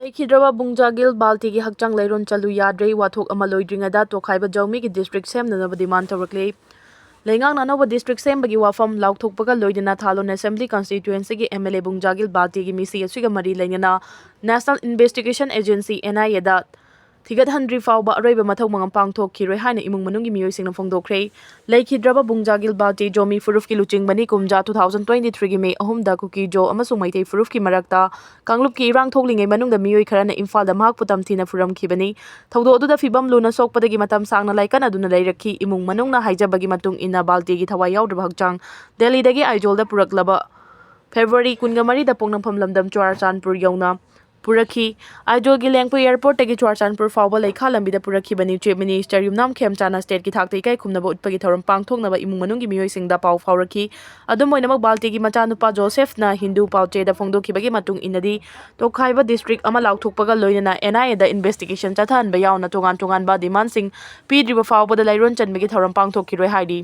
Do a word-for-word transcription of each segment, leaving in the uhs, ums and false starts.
ꯂꯩꯈꯤꯗ꯭ꯔꯕ ꯕꯨꯡꯖꯥꯒꯤꯜ ꯕꯥꯜꯇꯤꯒꯤ ꯍꯛꯆꯥꯡ ꯂꯩꯔꯣꯟ ꯆꯠꯂꯨ ꯌꯥꯗ꯭ꯔꯦ꯫ ꯋꯥꯊꯣꯛ ꯑꯃ ꯂꯣꯏꯗ꯭ꯔꯤꯉꯩꯗ ꯇꯣꯈꯥꯏꯕ ꯖꯧꯃꯤꯒꯤ district ꯁꯦꯝꯅꯅꯕ demand ꯇꯧꯔꯛꯂꯦ꯫ ꯂꯩꯉꯥꯛꯅ ꯑꯅꯧꯕ district ꯁꯦꯝꯕꯒꯤ ꯋꯥꯐꯝ ꯂꯥꯎꯊꯣꯛꯄꯒ ꯂꯣꯏꯅꯅ ꯊꯥꯂꯣꯟ assembly constituencyꯒꯤ MLA ꯕꯨꯡꯖꯥꯒꯤꯜ ꯕꯥꯜꯇꯤꯒꯤ ꯃꯤꯁꯤ ꯑꯁꯤꯒ ꯃꯔꯤ ꯂꯩꯅꯅ National Investigation Agency, NIAꯗ ꯊꯤꯒꯠꯍꯟꯗ꯭ꯔꯤ ꯐꯥꯎꯕ ꯑꯔꯣꯏꯕ ꯃꯊꯧ ꯃꯉꯝ ꯄꯥꯡꯊꯣꯛꯈꯤꯔꯣꯏ ꯍꯥꯏꯅ ꯏꯃꯨꯡ ꯃꯅꯨꯡꯒꯤ ꯃꯤꯑꯣꯏꯁꯤꯡꯅ ꯐꯣꯡꯗꯣꯛꯈ꯭ꯔꯦ꯫ ꯂꯩꯈꯤꯗ꯭ꯔꯕ ꯕꯨꯡꯖꯥꯒꯤꯜ ꯕꯥꯜꯇꯤ ꯖꯣꯃꯤ ꯐꯨꯔꯨꯞꯀꯤ ꯂꯨꯆꯤꯡꯕꯅꯤ꯫ ꯀꯨꯝꯖꯥ two thousand twenty threeꯒꯤ May ꯑꯍꯨꯝꯗ ꯀꯨꯀꯤ ꯖꯣ ꯑꯃꯁꯨꯡ ꯃꯩꯇꯩ ꯐꯨꯔꯨꯞꯀꯤ ꯃꯔꯛꯇ ꯀꯥꯡꯂꯨꯞꯀꯤ ꯏꯔꯥꯡ ꯊꯣꯛꯂꯤꯉꯩ ꯃꯅꯨꯡꯗ ꯃꯤꯑꯣꯏ ꯈꯔꯅ ꯏꯝꯐꯥꯜꯗ ꯃꯍꯥꯛꯄꯨ ꯇꯝꯊꯤꯅ ꯐꯨꯔꯝꯈꯤꯕꯅꯤ꯫ ꯊꯧꯗꯣꯛ ꯑꯗꯨꯗ ꯐꯤꯕꯝ ꯂꯨꯅ ꯁꯣꯛꯄꯗꯒꯤ ꯃꯇꯝ ꯁꯥꯡꯅ ꯂꯥꯏꯀꯠꯅꯗꯨꯅ ꯂꯩꯔꯛꯈꯤ꯫ ꯏꯃꯨꯡ ꯃꯅꯨꯡꯅ ꯍꯥꯏꯖꯕꯒꯤ ꯃꯇꯨꯡ ꯏꯟꯅ ꯕꯥꯜꯇꯤꯒꯤ ꯊꯋꯥꯏ ꯌꯥꯎꯗ꯭ꯔꯕ ꯍꯛꯆꯥꯡ ꯗꯦꯜꯂꯤꯗꯒꯤ ꯑꯥꯏꯖꯣꯜꯗ ꯄꯨꯔꯛꯂꯕ February ꯀꯨꯟꯒ ꯃꯔꯤꯗ ꯄꯣꯛꯅꯐꯝ ꯂꯝꯗꯝ ꯆꯨꯔꯥꯆꯥꯟꯄꯨꯔ ꯌꯧꯅ ꯄꯨꯔꯛꯈꯤ꯫ ꯑꯥꯏꯖꯣꯜꯒꯤ ꯂꯦꯡꯄꯨ airportꯇꯒꯤ ꯆꯨꯔꯥꯆꯥꯟꯄꯨꯔ ꯐꯥꯎꯕ ꯂꯩꯈꯥ ꯂꯝꯕꯤꯗ ꯄꯨꯔꯛꯈꯤꯕꯅꯤ꯫ Chief Minister ꯌꯨꯝꯅꯥꯝ ꯈꯦꯝꯆꯥꯟꯅ stateꯀꯤ ꯊꯥꯛꯇ ꯏꯀꯥꯏ ꯈꯨꯝꯅꯕ ꯎꯠꯄꯒꯤ ꯊꯧꯔꯝ ꯄꯥꯡꯊꯣꯛꯅꯕ ꯏꯃꯨꯡ ꯃꯅꯨꯡꯒꯤ ꯃꯤꯑꯣꯏꯁꯤꯡꯗ ꯄꯥꯎ ꯐꯥꯎꯔꯛꯈꯤ꯫ ꯑꯗꯨꯝ ꯑꯣꯏꯅꯃꯛ, ꯕꯥꯜꯇꯤꯒꯤ ꯃꯆꯥꯅꯨꯄꯥ ꯖꯣꯁꯦꯐꯅ ꯍꯤꯟꯗꯨ ꯄꯥꯎꯆꯦꯗ ꯐꯣꯡꯗꯣꯛꯈꯤꯕꯒꯤ ꯃꯇꯨꯡ ꯏꯟꯅꯗꯤ, ꯇꯣꯈꯥꯏꯕ district ꯑꯃ ꯂꯥꯎꯊꯣꯛꯄꯒ ꯂꯣꯏꯅꯅ NIAꯗ investigation ꯆꯠꯊꯍꯟꯕ ꯌꯥꯎꯅ ꯇꯣꯉꯥꯟ ꯇꯣꯉꯥꯟꯕ demandꯁꯤꯡ ꯄꯤꯗ꯭ꯔꯤꯕ ꯐꯥꯎꯕꯗ ꯂꯩꯔꯣꯟ ꯆꯟꯕꯒꯤ ꯊꯧꯔꯝ ꯄꯥꯡꯊꯣꯛꯈꯤꯔꯣꯏ ꯍꯥꯏꯔꯤ꯫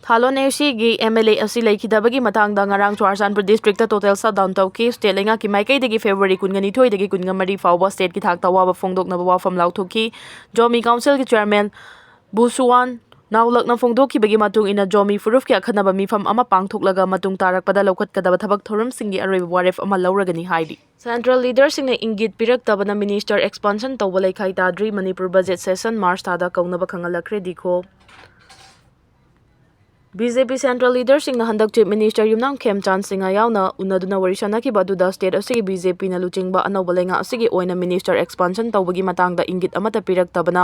ꯊꯥꯂꯣꯟ ACꯒꯤ MLA ꯑꯁꯤ ꯂꯩꯈꯤꯗꯕꯒꯤ ꯃꯇꯥꯡꯗ ꯉꯔꯥꯡ ꯆꯨꯔꯥꯆꯥꯟꯄꯨꯔ districtꯇ total shutdown ꯇꯧꯈꯤ꯫ State ꯂꯩꯉꯥꯛꯀꯤ ꯃꯥꯏꯀꯩꯗꯒꯤ February ꯀꯨꯟꯒ ꯅꯤꯊꯣꯏꯗꯒꯤ ꯀꯨꯟꯒ ꯃꯔꯤ ꯐꯥꯎꯕ stateꯀꯤ ꯊꯥꯛꯇ ꯑꯋꯥꯕ ꯐꯣꯡꯗꯣꯛꯅꯕ ꯋꯥꯐꯝ ꯂꯥꯎꯊꯣꯛꯈꯤ꯫ ꯖꯣꯃꯤ Councilꯒꯤ Chairman ꯕꯨꯁꯨꯋꯥꯟ ꯅꯥꯎꯂꯛꯅ ꯐꯣꯡꯗꯣꯛꯈꯤꯕꯒꯤ ꯃꯇꯨꯡ ꯏꯟꯅ, ꯖꯣꯃꯤ ꯐꯨꯔꯨꯞꯀꯤ ꯑꯈꯟꯅꯕ ꯃꯤꯐꯝ ꯑꯃ ꯄꯥꯡꯊꯣꯛꯂꯒ ꯃꯇꯨꯡ ꯇꯥꯔꯛꯄꯗ ꯂꯧꯈꯠꯀꯗꯕ ꯊꯕꯛ ꯊꯧꯔꯝꯁꯤꯡꯒꯤ ꯑꯔꯣꯏꯕ ꯋꯥꯔꯦꯞ ꯑꯃ ꯂꯧꯔꯒꯅꯤ ꯍꯥꯏꯔꯤ꯫ Central leaderꯁꯤꯡꯅ ꯏꯪꯒꯤꯠ ꯄꯤꯔꯛꯇꯕꯅ minister expansion ꯇꯧꯕ ꯂꯩꯈꯥꯏ ꯇꯥꯗ꯭ꯔꯤ꯫ ꯃꯅꯤꯄꯨꯔ budget session March ꯊꯥꯗ ꯀꯧꯅꯕ ꯈꯪꯍꯜꯂꯛꯈ꯭ꯔꯦ꯫ ꯗꯤꯈꯣ꯫ BJP Central leaderꯁꯤꯡꯅ ꯍꯟꯗꯛ Chief Minister ꯌꯨꯝꯅꯥꯝ ꯈꯦꯝꯆꯥꯟ ꯁꯤꯡꯍ ꯌꯥꯎꯅ ꯎꯅꯗꯨꯅ ꯋꯥꯔꯤ ꯁꯥꯟꯅꯈꯤꯕ ꯑꯗꯨꯗ state ꯑꯁꯤꯒꯤ BJPꯅ ꯂꯨꯆꯤꯡꯕ ꯑꯅꯧꯕ ꯂꯩꯉꯥꯛ ꯑꯁꯤꯒꯤ ꯑꯣꯏꯅ minister expansion ꯇꯧꯕꯒꯤ ꯃꯇꯥꯡꯗ ꯏꯪꯒꯤꯠ ꯑꯃꯠꯇ ꯄꯤꯔꯛꯇꯕꯅ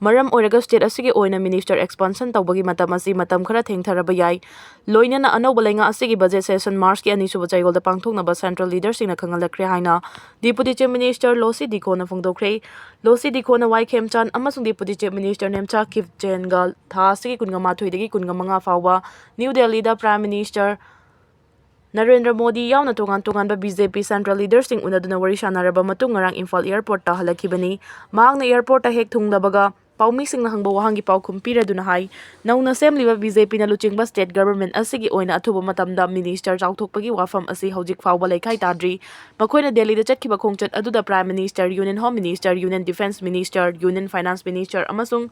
ꯃꯔꯝ ꯑꯣꯏꯔꯒ state ꯑꯁꯤꯒꯤ ꯑꯣꯏꯅ minister expansion ꯇꯧꯕꯒꯤ ꯃꯇꯝ ꯑꯁꯤ ꯃꯇꯝ ꯈꯔ ꯊꯦꯡꯊꯔꯕ ꯌꯥꯏ꯫ ꯂꯣꯏꯅꯅ ꯑꯅꯧꯕ ꯂꯩꯉꯥꯛ ꯑꯁꯤꯒꯤ budget session Marchꯀꯤ ꯑꯅꯤꯁꯨꯕ ꯆꯌꯣꯜꯗ ꯄꯥꯡꯊꯣꯛꯅꯕ Central leaderꯁꯤꯡꯅ ꯈꯪꯍꯜꯂꯛꯈ꯭ꯔꯦ ꯍꯥꯏꯅ Deputy Chief Minister ꯂꯣꯁꯤ ꯗꯤꯈꯣꯅ ꯐꯣꯡꯗꯣꯛꯈ꯭ꯔꯦ꯫ ꯂꯣꯁꯤ ꯗꯤꯈꯣꯅ ꯋꯥꯏ ꯈꯦꯝꯆꯥꯟ ꯑꯃꯁꯨꯡ Deputy Chief Minister ꯅꯦꯝꯆꯥ ꯈꯤꯞꯆꯦꯟꯒ ꯊꯥ ꯑꯁꯤꯒꯤ ꯀꯨꯟꯒ ꯃꯥꯊꯣꯏꯗꯒꯤ ꯀꯨꯟꯒ ꯃꯉꯥ ꯐꯥꯎꯕ ꯅ꯭ꯌꯨ ꯗꯦꯜꯂꯤꯗ Prime Minister ꯅꯔꯦꯟꯗ꯭ꯔ ꯃꯣꯗꯤ ꯌꯥꯎꯅ ꯇꯣꯉꯥꯟ ꯇꯣꯉꯥꯟꯕ BJP Central leaderꯁꯤꯡ ꯎꯅꯗꯨꯅ ꯋꯥꯔꯤ ꯁꯥꯟꯅꯔꯕ ꯃꯇꯨꯡ ꯉꯔꯥꯡ ꯏꯝꯐꯥꯜ airportꯇ ꯍꯜꯂꯛꯈꯤꯕꯅꯤ꯫ ꯃꯍꯥꯛꯅ airportꯇ ꯍꯦꯛ ꯊꯨꯡꯂꯕꯒ ꯄꯥꯎꯃꯤꯁꯤꯡꯅ ꯍꯪꯕ ꯋꯥꯍꯪꯒꯤ ꯄꯥꯎꯈꯨꯝ ꯄꯤꯔꯗꯨꯅ ꯍꯥꯏ, ꯅꯧꯅ ꯁꯦꯝꯂꯤꯕ ꯕꯤ ꯖꯦ ꯄꯤꯅ ꯂꯨꯆꯤꯡꯕ state government ꯑꯁꯤꯒꯤ ꯑꯣꯏꯅ ꯑꯊꯨꯕ ꯃꯇꯝꯗ minister ꯆꯥꯎꯊꯣꯛꯄꯒꯤ ꯋꯥꯐꯝ ꯑꯁꯤ ꯍꯧꯖꯤꯛ ꯐꯥꯎꯕ ꯂꯩꯈꯥꯏ ꯇꯥꯗ꯭ꯔꯤ꯫ ꯃꯈꯣꯏꯅ ꯗꯦꯜꯂꯤꯗ ꯆꯠꯈꯤꯕ ꯈꯣꯡꯆꯠ ꯑꯗꯨꯗ Prime Minister, Union Home Minister, Union Defence Minister, Union Finance Minister ꯑꯃꯁꯨꯡ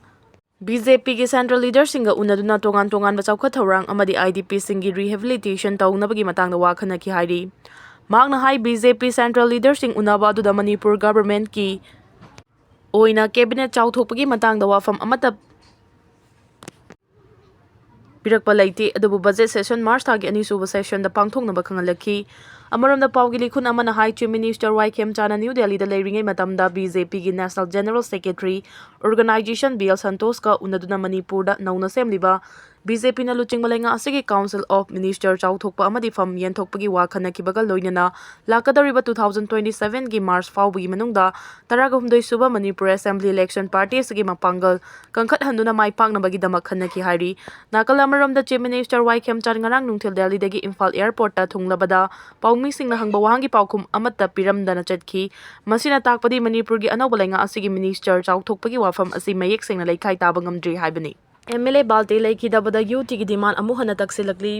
ꯕꯤ ꯖꯦ ꯄꯤꯒꯤ central leaderꯁꯤꯡꯒ ꯎꯅꯗꯨꯅ ꯇꯣꯉꯥꯟ ꯇꯣꯉꯥꯟꯕ ꯆꯥꯎꯈꯠ ꯊꯧꯔꯥꯡ ꯑꯃꯗꯤ I D Pꯁꯤꯡꯒꯤ rehabilitation ꯇꯧꯅꯕꯒꯤ ꯃꯇꯥꯡꯗ ꯋꯥ ꯈꯟꯅꯈꯤ ꯍꯥꯏꯔꯤ꯫ ꯃꯍꯥꯛꯅ ꯍꯥꯏ, ꯕꯤ ꯖꯦ ꯄꯤ central leaderꯁꯤꯡ ꯎꯅꯕ ꯑꯗꯨꯗ ꯃꯅꯤꯄꯨꯔ governmentꯀꯤ ꯑꯣꯏꯅ cabinet ꯆꯥꯎꯊꯣꯛꯄꯒꯤ ꯃꯇꯥꯡꯗ ꯋꯥꯐꯝ ꯑꯃꯠꯇ ꯄꯤꯔꯛꯄ ꯂꯩꯇꯦ, ꯑꯗꯨꯕꯨ budget session March ꯊꯥꯒꯤ ꯑꯅꯤꯁꯨꯕ sessionꯗ ꯄꯥꯡꯊꯣꯛꯅꯕ ꯈꯪꯍꯜꯂꯛꯈꯤ꯫ ꯑꯃꯔꯣꯝꯗ ꯄꯥꯎꯒꯤ ꯂꯤꯈꯨꯟ ꯑꯃꯅ ꯍꯥꯏ, Chief Minister ꯋꯥꯏ ꯈꯦꯝꯆꯥꯟꯅ ꯅ꯭ꯌꯨ ꯗꯦꯜꯂꯤꯗ ꯂꯩꯔꯤꯉꯩ ꯃꯇꯝꯗ B J P national general secretary organization B L ꯁꯟꯇꯣꯁꯀ ꯎꯅꯗꯨꯅ ꯃꯅꯤꯄꯨꯔꯗ ꯅꯧꯅ ꯁꯦꯝꯂꯤꯕ ꯕꯤ ꯖꯦ ꯄꯤꯅ ꯂꯨꯆꯤꯡꯕ ꯂꯩꯉꯥꯛ ꯑꯁꯤꯒꯤ Council of Minister ꯆꯥꯎꯊꯣꯛꯄ ꯑꯃꯗꯤ ꯐꯝ ꯌꯦꯟꯊꯣꯛꯄꯒꯤ ꯋꯥ ꯈꯟꯅꯈꯤꯕꯒ ꯂꯣꯏꯅꯅ ꯂꯥꯛꯀꯗꯧꯔꯤꯕ two thousand twenty sevenꯒꯤ March ꯐꯥꯎꯕꯒꯤ ꯃꯅꯨꯡꯗ ꯇꯔꯥꯒ ꯍꯨꯝꯗꯣꯏ ꯁꯨꯕ ꯃꯅꯤꯄꯨꯔ Assembly election party ꯑꯁꯤꯒꯤ ꯃꯄꯥꯡꯒꯜ ꯀꯟꯈꯠꯍꯟꯗꯨꯅ ꯃꯥꯏ ꯄꯥꯛꯅꯕꯒꯤꯗꯃꯛ ꯈꯟꯅꯈꯤ ꯍꯥꯏꯔꯤ꯫ ꯅꯥꯀꯜ ꯑꯃꯔꯣꯝꯗ Chief Minister ꯋꯥꯏ ꯈꯦꯝꯆꯥꯟ ꯉꯔꯥꯡ ꯅꯨꯡꯊꯤꯜ ꯗꯦꯜꯂꯤꯗꯒꯤ ꯏꯝꯐꯥꯜ airportꯇ ꯊꯨꯡꯂꯕꯗ ꯄꯥꯎꯃꯤꯁꯤꯡꯅ ꯍꯪꯕ ꯋꯥꯍꯪꯒꯤ ꯄꯥꯎꯈꯨꯝ ꯑꯃꯠꯇ ꯄꯤꯔꯝꯗꯅ ꯆꯠꯈꯤ꯫ ꯃꯁꯤꯅ ꯇꯥꯛꯄꯗꯤ ꯃꯅꯤꯄꯨꯔꯒꯤ ꯑꯅꯧꯕ ꯂꯩꯉꯥꯛ ꯑꯁꯤꯒꯤ minister ꯆꯥꯎꯊꯣꯛꯄꯒꯤ ꯋꯥꯐꯝ ꯑꯁꯤ ꯃꯌꯦꯛ ꯁꯦꯡꯅ ꯂꯩꯈꯥꯏ ꯇꯥꯕ ꯉꯝꯗ꯭ꯔꯤ ꯍꯥꯏꯕꯅꯤ꯫ ꯑꯦꯝ ꯑꯦꯜ ꯑꯦ ꯕꯥꯜꯇꯦ ꯂꯩꯈꯤꯗꯕꯗ ꯌꯨ ꯇꯤꯒꯤ demand ꯑꯃꯨꯛ ꯍꯟꯅ ꯇꯛꯁꯤꯜꯂꯛꯂꯤ꯫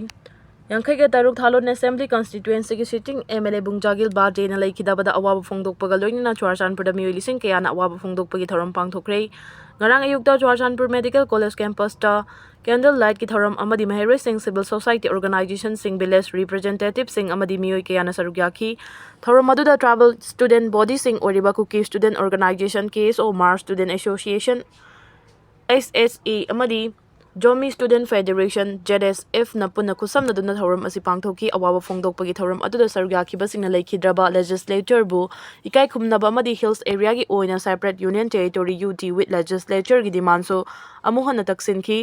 ꯌꯥꯡꯈꯩꯒ ꯇꯔꯨꯛ ꯊꯥꯂꯣꯟ Assembly Constituencyꯒꯤ sitting ꯑꯦꯝ ꯑꯦꯜ ꯑꯦ ꯕꯨꯡꯖꯥꯒꯤꯜ ꯕꯥꯜꯇꯦꯅ ꯂꯩꯈꯤꯗꯕꯗ ꯑꯋꯥꯕ ꯐꯣꯡꯗꯣꯛꯄꯒ ꯂꯣꯏꯅꯅ ꯆꯨꯔꯥꯆꯥꯟꯄꯨꯔꯗ ꯃꯤꯑꯣꯏ ꯂꯤꯁꯤꯡ ꯀꯌꯥꯅ ꯑꯋꯥꯕ ꯐꯣꯡꯗꯣꯛꯄꯒꯤ ꯊꯧꯔꯝ ꯄꯥꯡꯊꯣꯛꯈ꯭ꯔꯦ꯫ ꯉꯔꯥꯡ ꯑꯌꯨꯛꯇ ꯆꯨꯔꯥꯆꯥꯟꯄꯨꯔ Medical College campusꯇ candle lightꯀꯤ ꯊꯧꯔꯝ ꯑꯃꯗꯤ ꯃꯍꯩꯔꯣꯏꯁꯤꯡ, civil society organizationꯁꯤꯡ, village representativeꯁꯤꯡ ꯑꯃꯗꯤ ꯃꯤꯑꯣꯏ ꯀꯌꯥꯅ ꯁꯔꯨꯛ ꯌꯥꯈꯤ꯫ ꯊꯧꯔꯝ ꯑꯗꯨꯗ tribal student bodyꯁꯤꯡ ꯑꯣꯏꯔꯤꯕ Kuki Student Organization, K S O, Hmar Student Association, S S A, ꯑꯃꯗꯤ Zomi Student Federation, Z S Fꯅ ꯄꯨꯟꯅ ꯈꯨꯠꯁꯝꯅꯗꯨꯅ ꯊꯧꯔꯝ ꯑꯁꯤ ꯄꯥꯡꯊꯣꯛꯈꯤ꯫ ꯑꯋꯥꯕ ꯐꯣꯡꯗꯣꯛꯄꯒꯤ ꯊꯧꯔꯝ ꯑꯗꯨꯗ ꯁꯔꯨꯛ ꯌꯥꯈꯤꯕꯁꯤꯡꯅ ꯂꯩꯈꯤꯗ꯭ꯔꯕ legislatureꯕꯨ ꯏꯀꯥꯏ ꯈꯨꯝꯅꯕ ꯑꯃꯗꯤ hills areaꯒꯤ ꯑꯣꯏꯅ separate union territory, U T, with legislatureꯒꯤ demandꯁꯨ ꯑꯃꯨꯛ ꯍꯟꯅ ꯇꯛꯁꯤꯟꯈꯤ꯫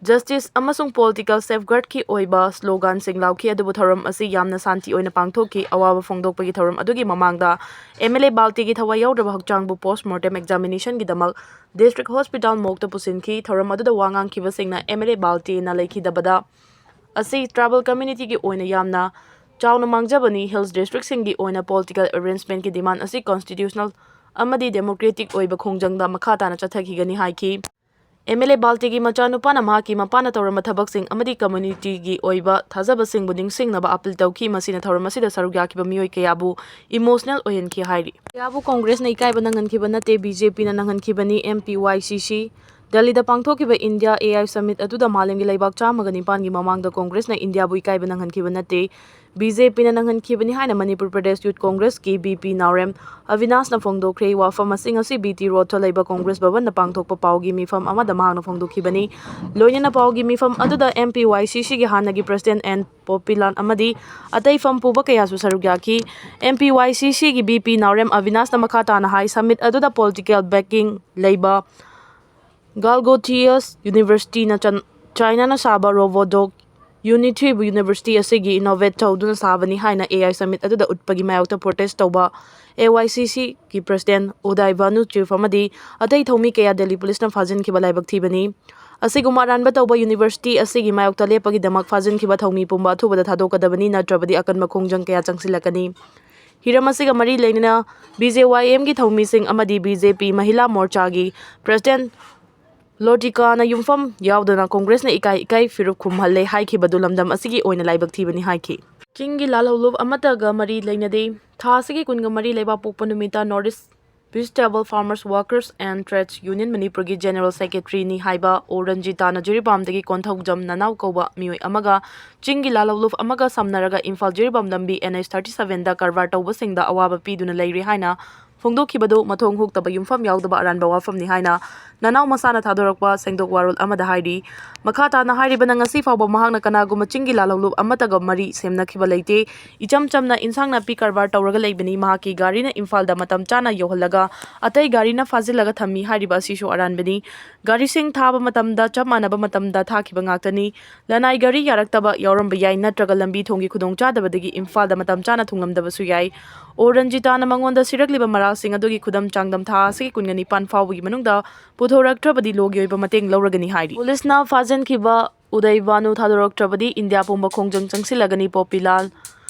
Justice ꯑꯃꯁꯨꯡ political safeguardꯀꯤ ꯑꯣꯏꯕ sloganꯁꯤꯡ ꯂꯥꯎꯈꯤ, ꯑꯗꯨꯕꯨ ꯊꯧꯔꯝ ꯑꯁꯤ ꯌꯥꯝꯅ ꯁꯥꯟꯇꯤ ꯑꯣꯏꯅ ꯄꯥꯡꯊꯣꯛꯈꯤ꯫ ꯑꯋꯥꯕ ꯐꯣꯡꯗꯣꯛꯄꯒꯤ ꯊꯧꯔꯝ ꯑꯗꯨꯒꯤ ꯃꯃꯥꯡꯗ ꯑꯦꯝ ꯑꯦꯜ ꯑꯦ ꯕꯥꯜꯇꯦꯒꯤ ꯊꯋꯥꯏ ꯌꯥꯎꯗ꯭ꯔꯕ ꯍꯛꯆꯥꯡꯕꯨ post mortem examinationꯒꯤꯗꯃꯛ district hospital morgueꯗ ꯄꯨꯁꯤꯟꯈꯤ꯫ ꯊꯧꯔꯝ ꯑꯗꯨꯗ ꯋꯥ ꯉꯥꯡꯈꯤꯕꯁꯤꯡꯅ ꯑꯦꯝ ꯑꯦꯜ ꯑꯦ ꯕꯥꯜꯇꯦꯅ ꯂꯩꯈꯤꯗꯕꯗ ꯑꯁꯤ tribal communityꯒꯤ ꯑꯣꯏꯅ ꯌꯥꯝꯅ ꯆꯥꯎꯅ ꯃꯥꯡꯖꯕꯅꯤ꯫ Hills districtꯁꯤꯡꯒꯤ ꯑꯣꯏꯅ political arrangementꯀꯤ demand ꯑꯁꯤ constitutional ꯑꯃꯗꯤ democratic ꯑꯣꯏꯕ ꯈꯣꯡꯖꯪꯗ ꯃꯈꯥ ꯇꯥꯅ ꯆꯠꯊꯈꯤꯒꯅꯤ ꯍꯥꯏꯈꯤ꯫ MLA ꯕꯥꯜꯇꯤꯒꯤ ꯃꯆꯥꯅꯨꯄꯥꯅ ꯃꯍꯥꯛꯀꯤ ꯃꯄꯥꯅ ꯇꯧꯔꯝꯕ ꯊꯕꯛꯁꯤꯡ ꯑꯃꯗꯤ communityꯒꯤ ꯑꯣꯏꯕ ꯊꯥꯖꯕꯁꯤꯡꯕꯨ ꯅꯤꯡꯁꯤꯡꯅꯕ appeal ꯇꯧꯈꯤ꯫ ꯃꯁꯤꯅ ꯊꯧꯔꯝ ꯑꯁꯤꯗ ꯁꯔꯨꯛ ꯌꯥꯈꯤꯕ ꯃꯤꯑꯣꯏ ꯀꯌꯥꯕꯨ emotional ꯑꯣꯏꯍꯟꯈꯤ ꯍꯥꯏꯔꯤ꯫ ꯀꯌꯥꯕꯨ ꯀꯣꯡꯒ꯭ꯔꯦꯁꯅ ꯏꯀꯥꯏꯕ ꯅꯪꯍꯟꯈꯤꯕ ꯅꯠꯇꯦ, BJPꯅ ꯅꯪꯍꯟꯈꯤꯕꯅꯤ꯫ MPYCC ꯗꯦꯜꯂꯤꯗ ꯄꯥꯡꯊꯣꯛꯈꯤꯕ India AI Summit ꯑꯗꯨꯗ ꯃꯥꯂꯦꯝꯒꯤ ꯂꯩꯕꯥꯛ ꯆꯥꯝꯃꯒ ꯅꯤꯄꯥꯟꯒꯤ ꯃꯃꯥꯡꯗ ꯀꯣꯡꯒ꯭ꯔꯦꯁꯅ ꯏꯟꯗꯤꯌꯥꯕꯨ ꯏꯀꯥꯏꯕ ꯅꯪꯍꯟꯈꯤꯕ ꯅꯠꯇꯦ, BJPꯅ ꯅꯪꯍꯟꯈꯤꯕꯅꯤ ꯍꯥꯏꯅ ꯃꯅꯤꯄꯨꯔ ꯄ꯭ꯔꯗꯦꯁ ꯌꯨꯠ ꯀꯣꯡꯒ꯭ꯔꯦꯁꯀꯤ VP ꯅꯥꯎꯔꯦꯝ ꯑꯕꯤꯅꯥꯁꯅ ꯐꯣꯡꯗꯣꯛꯈ꯭ꯔꯦ꯫ ꯋꯥꯐꯝ ꯑꯁꯤꯡ ꯑꯁꯤ BT Roadꯇ ꯂꯩꯕ ꯀꯣꯡꯒ꯭ꯔꯦꯁ ꯚꯕꯟꯗ ꯄꯥꯡꯊꯣꯛꯄ ꯄꯥꯎꯒꯤ ꯃꯤꯐꯝ ꯑꯃꯗ ꯃꯍꯥꯛꯅ ꯐꯣꯡꯗꯣꯛꯈꯤꯕꯅꯤ꯫ ꯂꯣꯏꯅꯅ ꯄꯥꯎꯒꯤ ꯃꯤꯐꯝ ꯑꯗꯨꯗ MPYCCꯒꯤ ꯍꯥꯟꯅꯒꯤ president N ꯄꯣꯄꯤꯂꯥꯜ ꯑꯃꯗꯤ ꯑꯇꯩ ꯐꯝ ꯄꯨꯕ ꯀꯌꯥꯁꯨ ꯁꯔꯨꯛ ꯌꯥꯈꯤ꯫ MPYCCꯒꯤ VP ꯅꯥꯎꯔꯦꯝ ꯑꯕꯤꯅꯥꯁꯅ ꯃꯈꯥ ꯇꯥꯅ ꯍꯥꯏ, summit ꯑꯗꯨꯗ political backing ꯂꯩꯕ Galgotheus Universityꯅ ꯆꯟ-, Chinaꯅ ꯁꯥꯕ Robodoc Unity ꯕꯨ university ꯑꯁꯤꯒꯤ innovate ꯇꯧꯗꯨꯅ ꯁꯥꯕꯅꯤ ꯍꯥꯏꯅ AI Summit ꯑꯗꯨꯗ ꯎꯠꯄꯒꯤ ꯃꯥꯌꯣꯛꯇ protest ꯇꯧꯕ AYCCꯒꯤ president ꯎꯗꯥꯏ ꯚꯥꯅꯨ ꯆꯤꯐ ꯑꯃꯗꯤ ꯑꯇꯩ ꯊꯧꯃꯤ ꯀꯌꯥ ꯗꯦꯜꯂꯤ ꯄꯨꯂꯤꯁꯅ ꯐꯥꯖꯤꯟꯈꯤꯕ ꯂꯥꯏꯕꯛ ꯊꯤꯕꯅꯤ꯫ ꯑꯁꯤꯒꯨꯝꯕ ꯑꯔꯥꯟꯕ ꯇꯧꯕ university ꯑꯁꯤꯒꯤ ꯃꯥꯌꯣꯛꯇ ꯂꯦꯞꯄꯒꯤꯗꯃꯛ ꯐꯥꯖꯤꯟꯈꯤꯕ ꯊꯧꯃꯤ ꯄꯨꯝꯕ ꯑꯊꯨꯕꯗ ꯊꯥꯗꯣꯛꯀꯗꯕꯅꯤ, ꯅꯠꯇ꯭ꯔꯕꯗꯤ ꯑꯀꯟꯕ ꯈꯣꯡꯖꯪ ꯀꯌꯥ ꯆꯪꯁꯤꯜꯂꯛꯀꯅꯤ꯫ ꯍꯤꯔꯝ ꯑꯁꯤꯒ ꯃꯔꯤ ꯂꯩꯅꯅ BJYMꯒꯤ ꯊꯧꯃꯤꯁꯤꯡ ꯑꯃꯗꯤ BJP ꯃꯍꯤꯂꯥ ꯃꯣꯔꯆꯥꯒꯤ president ꯂꯣꯇꯤꯀꯥꯅ ꯌꯨꯝꯐꯝ ꯌꯥꯎꯗꯅ ꯀꯣꯡꯒ꯭ꯔꯦꯁꯅ ꯏꯀꯥꯏ ꯏꯀꯥꯏ ꯐꯤꯔꯨꯞ ꯈꯨꯝꯍꯜꯂꯦ ꯍꯥꯏꯈꯤꯕꯗꯨ ꯂꯝꯗꯝ ꯑꯁꯤꯒꯤ ꯑꯣꯏꯅ ꯂꯥꯏꯕꯛ ꯊꯤꯕꯅꯤ ꯍꯥꯏꯈꯤ꯫ ꯆꯤꯡꯒꯤ ꯂꯥꯜꯍꯧꯂꯨꯞ ꯑꯃꯠꯇꯒ ꯃꯔꯤ ꯂꯩꯅꯗꯦ꯫ ꯊꯥ ꯑꯁꯤꯒꯤ ꯀꯨꯟꯒ ꯃꯔꯤ ꯂꯩꯕꯥꯛꯄꯣꯛꯄ ꯅꯨꯃꯤꯠꯇ North East Vegetable Farmers Workers and Trades Union ꯃꯅꯤꯄꯨꯔꯒꯤ general secretaryꯅꯤ ꯍꯥꯏꯕ ꯑꯣ ꯔꯟꯖꯤꯇꯥꯅ ꯖꯤꯔꯤꯕꯥꯝꯗꯒꯤ ꯀꯣꯟꯊꯧꯖꯝ ꯅꯅꯥꯎ ꯀꯧꯕ ꯃꯤꯑꯣꯏ ꯑꯃꯒ ꯆꯤꯡꯒꯤ ꯂꯥꯜꯍꯧꯂꯨꯞ ꯑꯃꯒ ꯁꯝꯅꯔꯒ ꯏꯝꯐꯥꯜ ꯖꯤꯔꯤꯕꯥꯝ ꯂꯝꯕꯤ NH thirty sevenꯗ ꯀꯔꯕꯥꯔ ꯇꯧꯕꯁꯤꯡꯗ ꯑꯋꯥꯕ ꯄꯤꯗꯨꯅ ꯂꯩꯔꯦ ꯍꯥꯏꯅ ꯐꯣꯡꯗꯣꯛꯈꯤꯕꯗꯨ ꯃꯊꯣꯡ ꯍꯨꯛꯇꯕ, ꯌꯨꯝꯐꯝ ꯌꯥꯎꯗꯕ ꯑꯔꯥꯟꯕ ꯋꯥꯐꯝꯅꯤ ꯍꯥꯏꯅ ꯅꯅꯥꯎ ꯃꯁꯥꯅ ꯊꯥꯗꯣꯔꯛꯄ ꯁꯦꯡꯗꯣꯛ ꯋꯥꯔꯣꯜ ꯑꯃꯗ ꯍꯥꯏꯔꯤ꯫ ꯃꯈꯥ ꯇꯥꯅ ꯍꯥꯏꯔꯤꯕꯅ, ꯉꯁꯤ ꯐꯥꯎꯕ ꯃꯍꯥꯛꯅ ꯀꯅꯥꯒꯨꯝꯕ ꯆꯤꯡꯒꯤ ꯂꯥꯜꯍꯧꯂꯨꯞ ꯑꯃꯠꯇꯒ ꯃꯔꯤ ꯁꯦꯝꯅꯈꯤꯕ ꯂꯩꯇꯦ꯫ ꯏꯆꯝ ꯆꯝꯅ ꯏꯟꯁꯥꯡ ꯅꯥꯄꯤ ꯀꯔꯕꯥꯔ ꯇꯧꯔꯒ ꯂꯩꯕꯅꯤ꯫ ꯃꯍꯥꯛꯀꯤ ꯒꯥꯔꯤꯅ ꯏꯝꯐꯥꯜꯗ ꯃꯇꯝ ꯆꯥꯅ ꯌꯧꯍꯜꯂꯒ ꯑꯇꯩ ꯒꯥꯔꯤꯅ ꯐꯥꯖꯤꯜꯂꯒ ꯊꯝꯃꯤ ꯍꯥꯏꯔꯤꯕ ꯑꯁꯤꯁꯨ ꯑꯔꯥꯟꯕꯅꯤ꯫ ꯒꯥꯔꯤꯁꯤꯡ ꯊꯥꯕ ꯃꯇꯝꯗ ꯆꯞ ꯃꯥꯟꯅꯕ ꯃꯇꯝꯗ ꯊꯥꯈꯤꯕ ꯉꯥꯛꯇꯅꯤ꯫ ꯂꯅꯥꯏ ꯒꯥꯔꯤ ꯌꯥꯔꯛꯇꯕ ꯌꯥꯎꯔꯝꯕ ꯌꯥꯏ, ꯅꯠꯇ꯭ꯔꯒ ꯂꯝꯕꯤ ꯊꯣꯡꯒꯤ ꯈꯨꯗꯣꯡꯆꯥꯗꯕꯗꯒꯤ ꯏꯝꯐꯥꯜꯗ ꯃꯇꯝ ꯆꯥꯅ ꯊꯨꯡꯂꯝꯗꯕꯁꯨ ꯌꯥꯏ꯫ ꯑꯣ ꯔꯟꯖꯤꯇꯥꯅ ꯃꯉꯣꯟꯗ ꯁꯤꯔꯛꯂꯤꯕ ꯃꯔꯥꯜꯁꯤꯡ ꯑꯗꯨꯒꯤ ꯈꯨꯗꯝ ꯆꯥꯡꯗꯝ ꯊꯥ ꯑꯁꯤꯒꯤ ꯀꯨꯟꯒ ꯅꯤꯄꯥꯟ ꯐꯥꯎꯕꯒꯤ ꯃꯅꯨꯡꯗ ꯄꯨꯊꯣꯔꯛꯇ꯭ꯔꯕꯗꯤ ꯂꯣꯒꯤ ꯑꯣꯏꯕ ꯃꯇꯦꯡ ꯂꯧꯔꯒꯅꯤ ꯍꯥꯏꯔꯤ꯫ ꯄꯨꯂꯤꯁꯅ ꯐꯥꯖꯤꯟꯈꯤꯕ ꯎꯗꯩ ꯚꯥꯅꯨ ꯊꯥꯗꯣꯔꯛꯇ꯭ꯔꯕꯗꯤ ꯏꯟꯗꯤꯌꯥ ꯄꯨꯝꯕ ꯈꯣꯡꯖꯪ ꯆꯪꯁꯤꯜꯂꯒꯅꯤ꯫ ꯄꯣꯄꯤꯂꯥꯜ,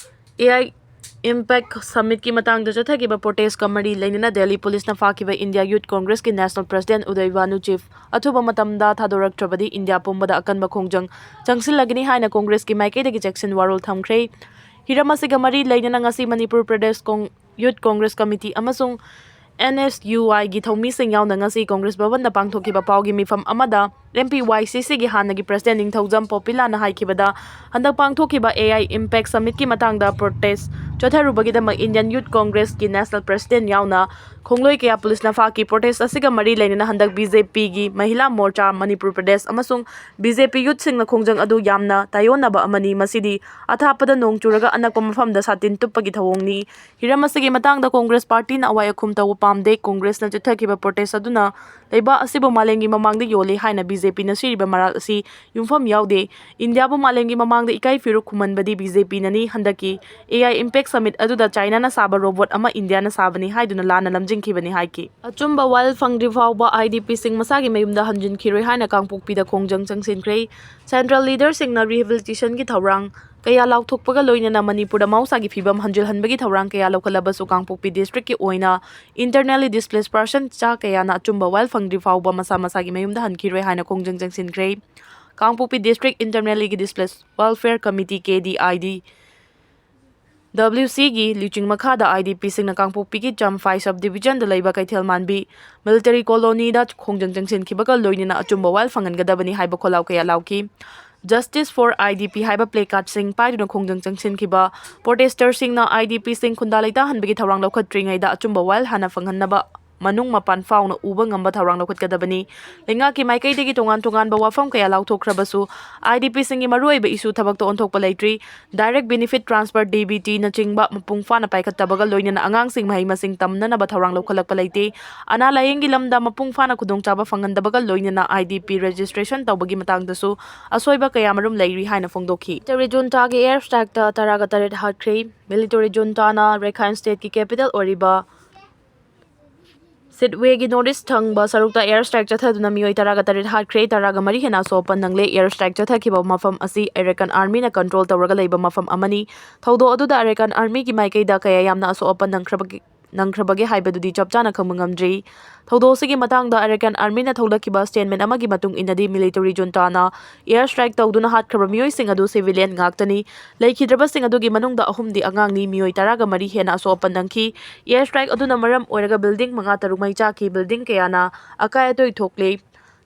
AI ꯏꯝꯄꯦꯛ ꯁꯃꯤꯠꯀꯤ ꯃꯇꯥꯡꯗ ꯆꯠꯊꯈꯤꯕ ꯄ꯭ꯔꯣꯇꯦꯁꯀ ꯃꯔꯤ ꯂꯩꯅꯅ ꯗꯦꯜꯂꯤ ꯄꯨꯂꯤꯁꯅ ꯐꯥꯈꯤꯕ ꯏꯟꯗꯤꯌꯥ ꯌꯨꯠ ꯀꯣꯡꯒ꯭ꯔꯦꯁꯀꯤ ꯅꯦꯁꯅꯦꯜ ꯄ꯭ꯔꯁꯤꯗꯦꯟꯠ ꯎꯗꯥꯏ ꯚꯥꯅꯨ ꯆꯤꯐ ꯑꯊꯨꯕ ꯃꯇꯝꯗ ꯊꯥꯗꯣꯔꯛꯇ꯭ꯔꯕꯗꯤ ꯏꯟꯗꯤꯌꯥ ꯄꯨꯝꯕꯗ ꯑꯀꯟꯕ ꯈꯣꯡꯖꯪ ꯆꯪꯁꯤꯜꯂꯒꯅꯤ ꯍꯥꯏꯅ ꯀꯣꯡꯒ꯭ꯔꯦꯁꯀꯤ ꯃꯥꯏꯀꯩꯗꯒꯤ ꯆꯦꯛꯁꯤꯟ ꯋꯥꯔꯣꯜ ꯊꯝꯈ꯭ꯔꯦ꯫ ꯍꯤꯔꯝ ꯑꯁꯤꯒ ꯃꯔꯤ ꯂꯩꯅꯅ ꯉꯁꯤ ꯃꯅꯤꯄꯨꯔ ꯄ꯭ꯔꯗꯦꯁ ꯀꯣꯡ-, ꯌꯨꯠ ꯀꯣꯡꯒ꯭ꯔꯦꯁ ꯀꯃꯤꯇꯤ ꯑꯃꯁꯨꯡ ꯑꯦꯟ ꯑꯦꯁ ꯌꯨ ꯑꯥꯏꯒꯤ ꯊꯧꯃꯤꯁꯤꯡ ꯌꯥꯎꯅ ꯉꯁꯤ ꯀꯣꯡꯒ꯭ꯔꯦꯁ ꯚꯕꯟꯗ ꯄꯥꯡꯊꯣꯛꯈꯤꯕ ꯄꯥꯎꯒꯤ ꯃꯤꯐꯝ ꯑꯃꯗ ꯑꯦꯝ ꯄꯤ ꯋꯥꯏ ꯁꯤ ꯁꯤꯒꯤ ꯍꯥꯟꯅꯒꯤ ꯄ꯭ꯔꯁꯤꯗꯦꯟꯠ ꯅꯤꯡꯊꯧꯖꯝ ꯄꯣꯄꯤꯂꯥꯅ ꯍꯥꯏꯈꯤꯕꯗ, ꯍꯟꯗꯛ ꯄꯥꯡꯊꯣꯛꯈꯤꯕ ꯑꯦ ꯑꯥꯏ ꯏꯝꯄꯦꯛ ꯁꯃꯤꯠꯀꯤ ꯃꯇꯥꯡꯗ ꯄ꯭ꯔꯣꯇꯦꯁ ꯆꯠꯊꯔꯨꯕꯒꯤꯗꯃꯛ ꯏꯟꯗꯤꯌꯟ ꯌꯨꯠ ꯀꯣꯡꯒ꯭ꯔꯦꯁꯀꯤ ꯅꯦꯁꯅꯦꯜ ꯄ꯭ꯔꯁꯤꯗꯦꯟꯠ ꯌꯥꯎꯅ ꯈꯣꯡꯂꯣꯏ ꯀꯌꯥ ꯄꯨꯂꯤꯁꯅ ꯐꯥꯈꯤ꯫ ꯄ꯭ꯔꯣꯇꯦꯁ ꯑꯁꯤꯒ ꯃꯔꯤ ꯂꯩꯅꯅ ꯍꯟꯗꯛ ꯕꯤ ꯖꯦ ꯄꯤꯒꯤ ꯃꯍꯤꯂꯥ ꯃꯣꯔꯆꯥ ꯃꯅꯤꯄꯨꯔ ꯄ꯭ꯔꯗꯦꯁ ꯑꯃꯁꯨꯡ ꯕꯤ ꯖꯦ ꯄꯤ ꯌꯨꯠꯁꯤꯡꯅ ꯈꯣꯡꯖꯪ ꯑꯗꯨ ꯌꯥꯝꯅ ꯇꯥꯏꯑꯣꯟꯅꯕ ꯑꯃꯅꯤ꯫ ꯃꯁꯤꯗꯤ ꯑꯊꯥꯞꯄꯗ ꯅꯣꯡ ꯆꯨꯔꯒ ꯑꯅꯛꯄ ꯃꯐꯝꯗ ꯁꯥꯇꯤꯟ ꯇꯨꯞꯄꯒꯤ ꯊꯧꯑꯣꯡꯅꯤ꯫ ꯍꯤꯔꯝ ꯑꯁꯤꯒꯤ ꯃꯇꯥꯡꯗ ꯀꯣꯡꯒ꯭ꯔꯦꯁ ꯄꯥꯔꯇꯤꯅ ꯑꯋꯥꯏ ꯑꯈꯨꯝ ꯇꯧꯕ ꯄꯥꯝꯗꯦ꯫ ꯀꯣꯡꯒ꯭ꯔꯦꯁꯅ ꯆꯠꯊꯈꯤꯕ ꯄ꯭ꯔꯣꯇꯦꯁ ꯑꯗꯨꯅ ꯂꯩꯕꯥꯛ ꯑꯁꯤꯕꯨ ꯃꯥꯂꯦꯝꯒꯤ ꯃꯃꯥꯡꯗ ꯌꯣꯜꯂꯤ ꯍꯥꯏꯅ ꯕꯤ ꯖꯦ ꯄꯤꯅ ꯁꯤꯔꯤꯕ ꯃꯔꯥꯜ ꯑꯁꯤ ꯌꯨꯝꯐꯝ ꯌꯥꯎꯗꯦ꯫ ꯏꯟꯗꯤꯌꯥꯕꯨ ꯃꯥꯂꯦꯝꯒꯤ ꯃꯃꯥꯡꯗ ꯏꯀꯥꯏ ꯐꯤꯔꯨꯛ ꯈꯨꯝꯍꯟꯕꯗꯤ ꯕꯤ ꯖꯦ ꯄꯤꯅꯅꯤ꯫ ꯍꯟꯗꯛꯀꯤ ꯑꯦ ꯑꯥꯏ ꯏꯝꯄꯦꯛ ꯁꯃꯤꯠ ꯑꯗꯨꯗ ꯆꯥꯏꯅꯥꯅ ꯁꯥꯕ ꯔꯣꯕꯣꯠ ꯑꯃ ꯏꯟꯗꯤꯌꯥꯅ ꯁꯥꯕꯅꯤ ꯍꯥꯏꯗꯨꯅ ꯂꯥꯟꯅ ꯂꯝꯖꯤꯡꯈꯤꯕꯅꯤ ꯍꯥꯏꯈꯤ꯫ ꯑꯆꯨꯝꯕ ꯋꯥꯌꯦꯜ ꯐꯪꯗ꯭ꯔꯤ ꯐꯥꯎꯕ ꯑꯥꯏ ꯗꯤ ꯄꯤꯁꯤꯡ ꯃꯁꯥꯒꯤ ꯃꯌꯨꯝꯗ ꯍꯟꯖꯤꯟꯈꯤꯔꯣꯏ ꯍꯥꯏꯅ ꯀꯥꯡꯄꯣꯛꯄꯤꯗ ꯈꯣꯡꯖꯪ ꯆꯪꯁꯤꯟꯈ꯭ꯔꯦ꯫ ꯁꯦꯟꯇ꯭ꯔꯦꯜ ꯂꯤꯗꯔꯁꯤꯡꯅ ꯔꯤꯍꯦꯕꯤꯂꯤꯇꯦꯁꯟꯒꯤ ꯊꯧꯔꯥꯡ ꯀꯌꯥ ꯂꯥꯎꯊꯣꯛꯄꯒ ꯂꯣꯏꯅꯅ ꯃꯅꯤꯄꯨꯔꯗ ꯃꯍꯧꯁꯥꯒꯤ ꯐꯤꯕꯝ ꯍꯟꯖꯤꯜꯍꯟꯕꯒꯤ ꯊꯧꯔꯥꯡ ꯀꯌꯥ ꯂꯧꯈꯠꯂꯕꯁꯨ ꯀꯥꯡꯄꯣꯛꯄꯤ ꯗꯤꯁꯇ꯭ꯔꯤꯛꯀꯤ ꯑꯣꯏꯅ internally displaced person ꯆꯥ ꯀꯌꯥꯅ ꯑꯆꯨꯝꯕ ꯋꯥꯌꯦꯜ ꯐꯪꯗ꯭ꯔꯤ ꯐꯥꯎꯕ ꯃꯁꯥ ꯃꯁꯥꯒꯤ ꯃꯌꯨꯝꯗ ꯍꯟꯈꯤꯔꯣꯏ ꯍꯥꯏꯅ ꯈꯣꯡꯖꯪ ꯆꯪꯁꯤꯟꯈ꯭ꯔꯦ꯫ ꯀꯥꯡꯄꯣꯛꯄꯤ ꯗꯤꯁꯇ꯭ꯔꯤꯛ ꯏꯟꯇꯔꯅꯦꯜꯂꯤꯒꯤ displaced welfare committee, K D I D, W ꯁꯤꯒꯤ ꯂꯨꯆꯤꯡ ꯃꯈꯥꯗ ꯑꯥꯏ ꯗꯤ ꯄꯤꯁꯤꯡꯅ ꯀꯥꯡꯄꯣꯛꯄꯤꯒꯤ ꯆꯝꯐꯥꯏ ꯁꯕ ꯗꯤꯕꯤꯖꯟꯗ ꯂꯩꯕ ꯀꯩꯊꯦꯜ ꯃꯥꯟꯕꯤ ꯃꯤꯂꯤꯇꯔꯤ ꯀꯣꯂꯣꯅꯤꯗ ꯈꯣꯡꯖꯪ ꯆꯪꯁꯤꯟꯈꯤꯕꯒ ꯂꯣꯏꯅꯅ ꯑꯆꯨꯝꯕ ꯋꯥꯌꯦꯜ ꯐꯪꯍꯟꯒꯗꯕꯅꯤ ꯍꯥꯏꯕ ꯈꯣꯜꯂꯥꯎ ꯀꯌꯥ ꯂꯥꯎꯈꯤ꯫ Justice for I D P ꯍꯥꯏꯕ ꯄ꯭ꯂꯦ ꯀꯥꯔꯗꯁꯤꯡ ꯄꯥꯏꯗꯨꯅ ꯈꯣꯡꯖꯪ ꯆꯪꯁꯤꯟꯈꯤꯕ ꯄ꯭ꯔꯣꯇꯦꯁꯇꯔꯁꯤꯡꯅ ꯑꯥꯏ ꯗꯤ ꯄꯤꯁꯤꯡ ꯈꯨꯟꯗꯥ ꯂꯩꯇꯥꯍꯟꯕꯒꯤ ꯊꯧꯔꯥꯡ ꯂꯧꯈꯠꯇ꯭ꯔꯤꯉꯩꯗ ꯑꯆꯨꯝꯕ ꯋꯥꯌꯦꯜ ꯍꯥꯟꯅ ꯐꯪꯍꯟꯅꯕ ꯃꯅꯨꯡ ꯃꯄꯥꯟ ꯐꯥꯎꯅ ꯎꯕ ꯉꯝꯕ ꯊꯧꯔꯥꯡ ꯂꯧꯈꯠꯀꯗꯕꯅꯤ꯫ ꯂꯩꯉꯥꯛꯀꯤ ꯃꯥꯏꯀꯩꯗꯒꯤ ꯇꯣꯉꯥꯟ ꯇꯣꯉꯥꯟꯕ ꯋꯥꯐꯝ ꯀꯌꯥ ꯂꯥꯎꯊꯣꯛꯈ꯭ꯔꯕꯁꯨ, ꯑꯥꯏ ꯗꯤ ꯄꯤꯁꯤꯡꯒꯤ ꯃꯔꯨꯑꯣꯏꯕ ꯏꯁꯨ ꯊꯕꯛꯇ ꯑꯣꯟꯊꯣꯛꯄ ꯂꯩꯇ꯭ꯔꯤ꯫ Direct Benefit Transfer, D B ꯇꯤꯅꯆꯤꯡꯕ ꯃꯄꯨꯡ ꯐꯥꯅ ꯄꯥꯏꯈꯠꯇꯕꯒ ꯂꯣꯏꯅꯅ ꯑꯉꯥꯡꯁꯤꯡ ꯃꯍꯩ ꯃꯁꯤꯡ ꯇꯝꯅꯅꯕ ꯊꯧꯔꯥꯡ ꯂꯧꯈꯠꯂꯛꯄ ꯂꯩꯇꯦ꯫ ꯑꯅꯥ ꯂꯥꯌꯦꯡꯒꯤ ꯂꯝꯗ ꯃꯄꯨꯡ ꯐꯥꯅ ꯈꯨꯗꯣꯡꯆꯥꯕ ꯐꯪꯍꯟꯗꯕꯒ ꯂꯣꯏꯅꯅ ꯑꯥꯏ ꯗꯤ ꯄꯤ registration ꯇꯧꯕꯒꯤ ꯃꯇꯥꯡꯗꯁꯨ ꯑꯁꯣꯏꯕ ꯀꯌꯥꯃꯔꯨꯝ ꯂꯩꯔꯤ ꯍꯥꯏꯅ ꯐꯣꯡꯗꯣꯛꯈꯤ꯫ ꯃꯤꯂꯤꯇꯔꯤ ꯖꯨꯟꯇꯥꯒꯤ ꯑꯦꯌꯔ ꯁ꯭ꯇ꯭ꯔꯥꯏꯛꯇ ꯇꯔꯥꯒ ꯇꯔꯦꯠ ꯍꯥꯠꯈ꯭ꯔꯦ꯫ ꯃꯤꯂꯤꯇꯔꯤ ꯖꯨꯟꯇꯥꯅ ꯔꯦꯈꯥꯏꯟ ꯁ꯭ꯇꯦꯠꯀꯤ ꯀꯦꯄꯤꯇꯦꯜ ꯑꯣꯏꯔꯤꯕ ꯁꯤꯠꯋꯦꯒꯤ ꯅꯣꯔꯠ ꯏꯁ ꯊꯪꯕ ꯁꯔꯨꯛꯇ air strike ꯆꯠꯊꯗꯨꯅ ꯃꯤꯑꯣꯏ ꯇꯔꯥꯒ ꯇꯔꯦꯠ ꯍꯥꯠꯈ꯭ꯔꯦ, ꯇꯔꯥꯒ ꯃꯔꯤ ꯍꯦꯟꯅ ꯑꯁꯣꯛ ꯑꯄꯟ ꯅꯪꯂꯦ꯫ Air strike ꯆꯠꯊꯈꯤꯕ ꯃꯐꯝ ꯑꯁꯤ Arakan Armyꯅ control ꯇꯧꯔꯒ ꯂꯩꯕ ꯃꯐꯝ ꯑꯃꯅꯤ꯫ ꯊꯧꯗꯣꯛ ꯑꯗꯨꯗ Arakan Armyꯒꯤ ꯃꯥꯏꯀꯩꯗ ꯀꯌꯥ ꯌꯥꯝꯅ ꯑꯁꯣꯛ ꯑꯄꯟ ꯅꯪꯈ꯭ꯔꯕꯒꯦ, ꯅꯪꯈ꯭ꯔꯕꯒꯦ ꯍꯥꯏꯕꯗꯨꯗꯤ ꯆꯞ ꯆꯥꯅ ꯈꯪꯕ ꯉꯝꯗ꯭ꯔꯤ꯫ ꯊꯧꯗꯣꯛ ꯑꯁꯤꯒꯤ ꯃꯇꯥꯡꯗ Arakan Armyꯅ ꯊꯣꯛꯂꯛꯈꯤꯕ statement ꯑꯃꯒꯤ ꯃꯇꯨꯡ ꯏꯟꯅꯗꯤ, military juntana air strike ꯇꯧꯗꯨꯅ ꯍꯥꯠꯈ꯭ꯔꯕ ꯃꯤꯑꯣꯏꯁꯤꯡ ꯑꯗꯨ civilian ꯉꯥꯛꯇꯅꯤ꯫ ꯂꯩꯈꯤꯗ꯭ꯔꯕꯁꯤꯡ ꯑꯗꯨꯒꯤ ꯃꯅꯨꯡꯗ ꯑꯍꯨꯝꯗꯤ ꯑꯉꯥꯡꯅꯤ, ꯃꯤꯑꯣꯏ ꯇꯔꯥꯒ ꯃꯔꯤ ꯍꯦꯟꯅ ꯑꯁꯣꯛ ꯑꯄꯟ ꯅꯪꯈꯤ꯫ Air strike ꯑꯗꯨꯅ ꯃꯔꯝ ꯑꯣꯏꯔꯒ building ꯃꯉꯥ ꯇꯔꯨꯛ ꯃꯩ ꯆꯥꯛꯈꯤ, building ꯀꯌꯥꯅ ꯑꯀꯥꯏ ꯑꯇꯣꯏ ꯊꯣꯛꯂꯤ꯫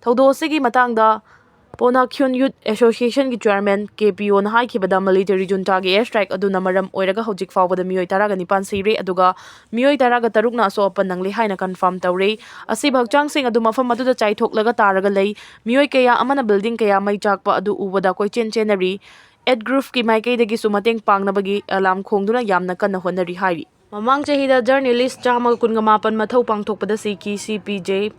ꯊꯧꯗꯣꯛ ꯑꯁꯤꯒꯤ ꯃꯇꯥꯡꯗ Ponakhyun Youth Associationꯒꯤ chairman K P Oꯅ ꯍꯥꯏꯈꯤꯕꯗ, military juntagaꯤ air strike ꯑꯗꯨꯅ ꯃꯔꯝ ꯑꯣꯏꯔꯒ ꯍꯧꯖꯤꯛ ꯐꯥꯎꯕꯗ ꯃꯤꯑꯣꯏ ꯇꯔꯥꯒ ꯅꯤꯄꯥꯟ ꯁꯤꯔꯦ, ꯑꯗꯨꯒ ꯃꯤꯑꯣꯏ ꯇꯔꯥꯒ ꯇꯔꯨꯛꯅ ꯑꯁꯣꯛ ꯑꯄꯟ ꯅꯪꯂꯦ ꯍꯥꯏꯅ confirm ꯇꯧꯔꯦ꯫ ꯑꯁꯤꯕ ꯍꯛꯆꯥꯡꯁꯤꯡ ꯑꯗꯨ ꯃꯐꯝ ꯑꯗꯨꯗ ꯆꯥꯏꯊꯣꯛꯂꯒ ꯇꯥꯔꯒ ꯂꯩ꯫ ꯃꯤꯑꯣꯏ ꯀꯌꯥ ꯑꯃꯅ building ꯀꯌꯥ ꯃꯩ ꯆꯥꯛꯄ ꯑꯗꯨ ꯎꯕꯗ ꯀꯣꯏꯆꯦꯟ ꯆꯦꯟꯅꯔꯤ꯫ Aid Groupꯀꯤ ꯃꯥꯏꯀꯩꯗꯒꯤꯁꯨ ꯃꯇꯦꯡ ꯄꯥꯡꯅꯕꯒꯤ alarm ꯈꯣꯡꯗꯨꯅ ꯌꯥꯝꯅ ꯀꯟꯅ ꯍꯣꯠꯅꯔꯤ ꯍꯥꯏꯔꯤ꯫ ꯃꯃꯥꯡ ꯆꯍꯤꯗ journalist ꯆꯥꯝꯃꯒ ꯀꯨꯟꯒ ꯃꯥꯄꯟ ꯃꯊꯧ ꯄꯥꯡꯊꯣꯛꯄꯗ ꯁꯤꯈꯤ꯫ C P J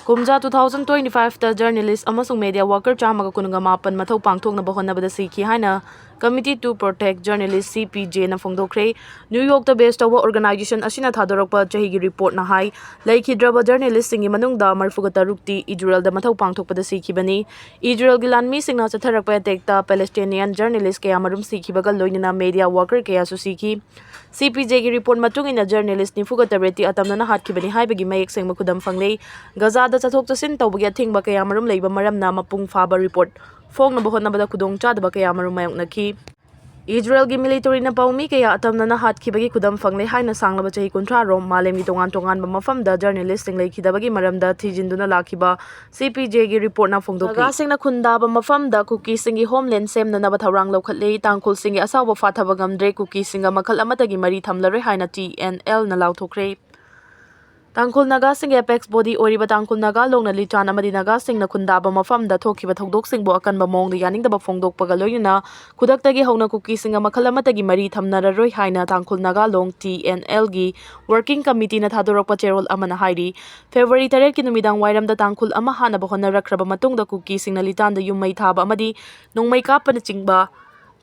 ꯀꯨꯝꯖꯥ two thousand twenty fiveꯇ journalist ꯑꯃꯁꯨꯡ media worker ꯆꯥꯝꯃꯒ ꯀꯨꯟꯒ ꯃꯥꯄꯟ ꯃꯊꯧ ꯄꯥꯡꯊꯣꯛꯅꯕ ꯍꯣꯠꯅꯕꯗ ꯁꯤꯈꯤ ꯍꯥꯏꯅ Committee to Protect Journalist, C P Jꯅ ꯐꯣꯡꯗꯣꯛꯈ꯭ꯔꯦ꯫ New Yorkꯇ base ꯇꯧꯕ organization ꯑꯁꯤꯅ ꯊꯥꯗꯣꯔꯛꯄ ꯆꯍꯤꯒꯤ reportꯅ ꯍꯥꯏ, ꯂꯩꯈꯤꯗ꯭ꯔꯕ journalistꯁꯤꯡꯒꯤ ꯃꯅꯨꯡꯗ ꯃꯔꯤꯐꯨꯒ ꯇꯔꯨꯛꯇꯤ Israelꯗ ꯃꯊꯧ ꯄꯥꯡꯊꯣꯛꯄꯗ ꯁꯤꯈꯤꯕꯅꯤ꯫ Israelꯒꯤ ꯂꯥꯟꯃꯤꯁꯤꯡꯅ ꯆꯠꯊꯔꯛꯄ attackꯇ Palestinian journalist ꯀꯌꯥꯃꯔꯨꯝ ꯁꯤꯈꯤꯕꯒ ꯂꯣꯏꯅꯅ media worker ꯀꯌꯥꯁꯨ ꯁꯤꯈꯤ꯫ C P Jꯒꯤ report ꯃꯇꯨꯡ ꯏꯟꯅ journalist ꯅꯤꯐꯨꯒ ꯇꯔꯦꯠꯇꯤ ꯑꯇꯝꯅꯅ ꯍꯥꯠꯈꯤꯕꯅꯤ ꯍꯥꯏꯕꯒꯤ ꯃꯌꯦꯛ ꯁꯦꯡꯕ ꯈꯨꯗꯝ ꯐꯪꯂꯦ꯫ ꯒꯖꯥꯗ ꯆꯠꯊꯣꯛ ꯆꯠꯁꯤꯟ ꯇꯧꯕꯒꯤ ꯑꯊꯤꯡꯕ ꯀꯌꯥꯃꯔꯨꯝ ꯂꯩꯕ ꯃꯔꯝꯅ ꯃꯄꯨꯡ ꯐꯥꯕ report ꯐꯣꯡꯅꯕ ꯍꯣꯠꯅꯕꯗ ꯈꯨꯗꯣꯡꯆꯥꯗꯕ ꯀꯌꯥꯃꯔꯨꯝ ꯃꯥꯌꯣꯛꯅꯈꯤ꯫ Israelꯒꯤ militaryꯅ ꯄꯥꯎꯃꯤ ꯀꯌꯥ ꯑꯇꯝꯅꯅ ꯍꯥꯠꯈꯤꯕꯒꯤ ꯈꯨꯗꯝ ꯐꯪꯂꯦ ꯍꯥꯏꯅ ꯁꯥꯡꯂꯕ ꯆꯍꯤ ꯀꯨꯟꯊ꯭ꯔꯥ ꯔꯣꯝ ꯃꯥꯂꯦꯝꯒꯤ ꯇꯣꯉꯥꯟ ꯇꯣꯉꯥꯟꯕ ꯃꯐꯝꯗ journalistꯁꯤꯡ ꯂꯩꯈꯤꯗꯕꯒꯤ ꯃꯔꯝꯗ ꯊꯤꯖꯤꯟꯗꯨꯅ ꯂꯥꯛꯈꯤꯕ C P Jꯒꯤ reportꯅ ꯐꯣꯡꯗꯣꯛꯈꯤ꯫ ꯅꯥꯒꯥꯁꯤꯡꯅ ꯈꯨꯟꯗꯥꯕ ꯃꯐꯝꯗ ꯀꯨꯀꯤꯁꯤꯡꯒꯤ homeland ꯁꯦꯝꯅꯅꯕ ꯊꯧꯔꯥꯡ ꯂꯧꯈꯠꯂꯤ꯫ ꯇꯥꯡꯈꯨꯜꯁꯤꯡꯒꯤ ꯑꯁꯥꯎꯕ ꯐꯥꯊꯕ ꯉꯝꯗ꯭ꯔꯦ꯫ ꯀꯨꯀꯤꯁꯤꯡꯒ ꯃꯈꯜ ꯑꯃꯠꯇꯒꯤ ꯃꯔꯤ ꯊꯝꯂꯔꯣꯏ ꯍꯥꯏꯅ T N Lꯅ ꯂꯥꯎꯊꯣꯛꯈ꯭ꯔꯦ꯫ ꯇꯥꯡꯈꯨꯜ ꯅꯥꯒꯥꯁꯤꯡꯒꯤ apex body ꯑꯣꯏꯔꯤꯕ ꯇꯥꯡꯈꯨꯜ ꯅꯥꯒꯥ ꯂꯣꯡꯅ ꯂꯤꯆꯥꯟ ꯑꯃꯗꯤ ꯅꯥꯒꯥꯁꯤꯡꯅ ꯈꯨꯟꯗꯥꯕ ꯃꯐꯝꯗ ꯊꯣꯛꯈꯤꯕ ꯊꯧꯗꯣꯛꯁꯤꯡꯕꯨ ꯑꯀꯟꯕ ꯃꯑꯣꯡꯗ ꯌꯥꯅꯤꯡꯗꯕ ꯐꯣꯡꯗꯣꯛꯄꯒ ꯂꯣꯏꯅꯅ ꯈꯨꯗꯛꯇꯒꯤ ꯍꯧꯅ ꯀꯨꯀꯤꯁꯤꯡꯒ ꯃꯈꯜ ꯑꯃꯠꯇꯒꯤ ꯃꯔꯤ ꯊꯝꯅꯔꯔꯣꯏ ꯍꯥꯏꯅ ꯇꯥꯡꯈꯨꯜ ꯅꯥꯒꯥ ꯂꯣꯡ T N Lꯒꯤ working committeeꯅ ꯊꯥꯗꯣꯔꯛꯄ ꯆꯦꯔꯣꯜ ꯑꯃꯅ ꯍꯥꯏꯔꯤ꯫ February ꯇꯔꯦꯠꯀꯤ ꯅꯨꯃꯤꯗꯥꯡ ꯋꯥꯏꯔꯝꯗ ꯇꯥꯡꯈꯨꯜ ꯑꯃ ꯍꯥꯠꯅꯕ ꯍꯣꯠꯅꯔꯛꯈ꯭ꯔꯕ ꯃꯇꯨꯡꯗ ꯀꯨꯀꯤꯁꯤꯡꯅ ꯂꯤꯇꯥꯟꯗ ꯌꯨꯝ ꯃꯩ ꯊꯥꯕ ꯑꯃꯗꯤ ꯅꯣꯡꯃꯩ ꯀꯥꯞꯄꯅꯆꯤꯡꯕ